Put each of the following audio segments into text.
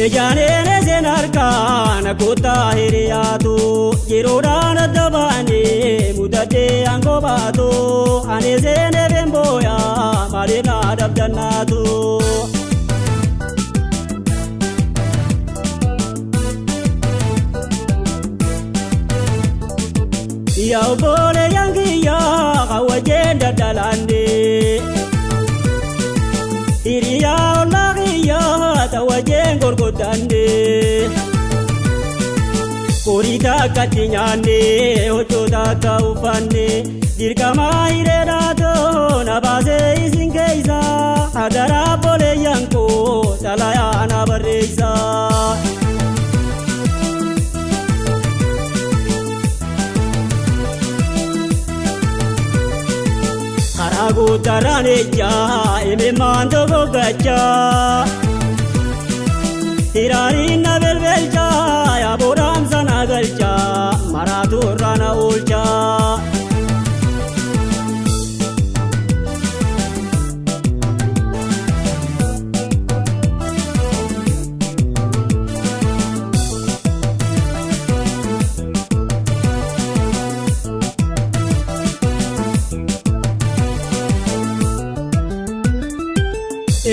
Ijaaneen seen harkaa na kottaa hiriyaatu yeroodhaan adda baanee mudadhee aangoo baatu ani seenee bembooyaa maaliif na dhabdannaatu. Yaa obboleeyyan kiyyaa hawwajeen daddalaannee. Hiriyaa ollaa kiyyaa tawajeen gorgoddanne. Horii takkatti nyaanne hojjoo takka uffanne dirqama hireedhaatoo na baasee isin keessa hadaraa obboleeyyan koo xalayaa na barreessa. Karaa guutarraan ejjaa imimmaan tokko gachaa. Hiraariin na belbelchaa yaa boodhaamsa na galchaa maraatu irraa na oolchaa.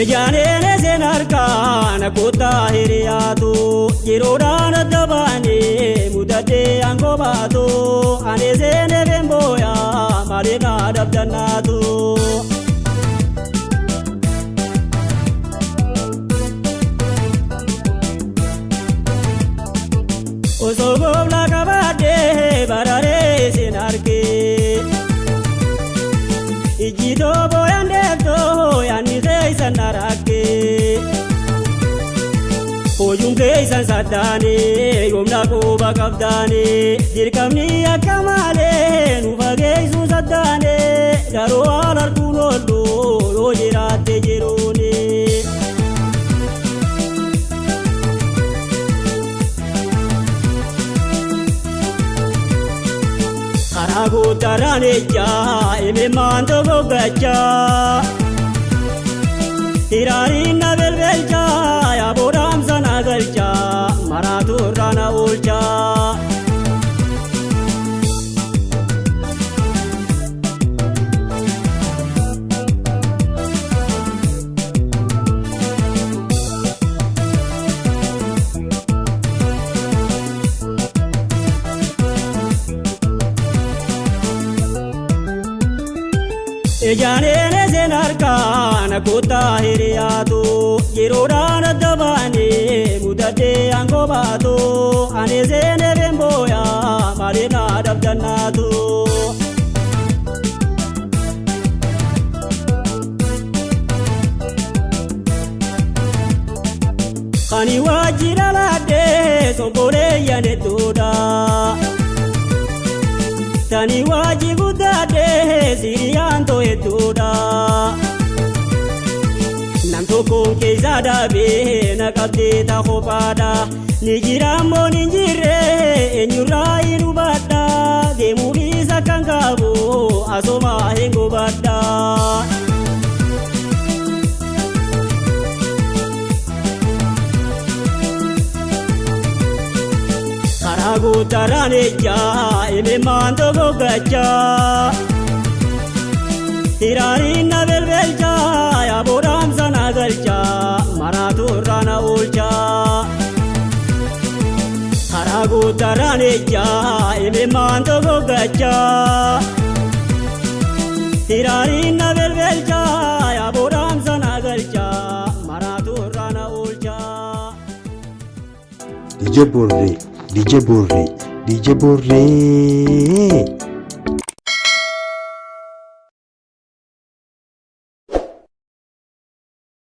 Ijaaneen seen harkaa na kottaa hiriyaatu yeroodhaan adda baanee mudadhee aangoo baatu ani seenee bembooyaa maaliif na dhabdannaatu. Osoo goobla qabaadhee bararee isin argee. Ijji tobooyaan deemtoo yaadni keessan na rakkee. Hojuun keessan saddaanee yoomna quba qabdaanee dirqamni akka malee nu fageessuu saddaanee garuu waan arguun oollu yoo jiraatte jiruuni. Karaa guutarraan ejjaa imimmaan tokko gachaa. Hiraariin na belbelchaa yaa boodhaamsa na galchaa maraatu irraa na oolchaa. Ijaaneen seen harkaa na kottaa hiriyaatu yeroodhaan adda baanee mudadhee aangoo baatu ani seenee bembooyaa maaliif na dhabdannaatu. Ani waajjira laadhee sobboleeyyan hedduudha. Tani waajji guddaadhee siriyaan too hedduudha. Nam tokkoon keessa dhaabee na qabdee ta kophaadha. Ni jira ammoo ni jirre eenyurraa hin hubadha. Deemuufis akkan qabu asuma hin gubadha. Karaa guutarraan ejjaa imimmaan tokko gachaa. Hiraariin na belbelchaa yaa boodhaamsa na galchaa maraatu irraa na oolchaa. Karaa guutarraan ejjaa imimmaan tokko gachaa. Hiraariin na belbelchaa yaa boodhaamsa na galchaa maraatu irraa na oolchaa. DJ Borree, DJ Borree, DJ Borree.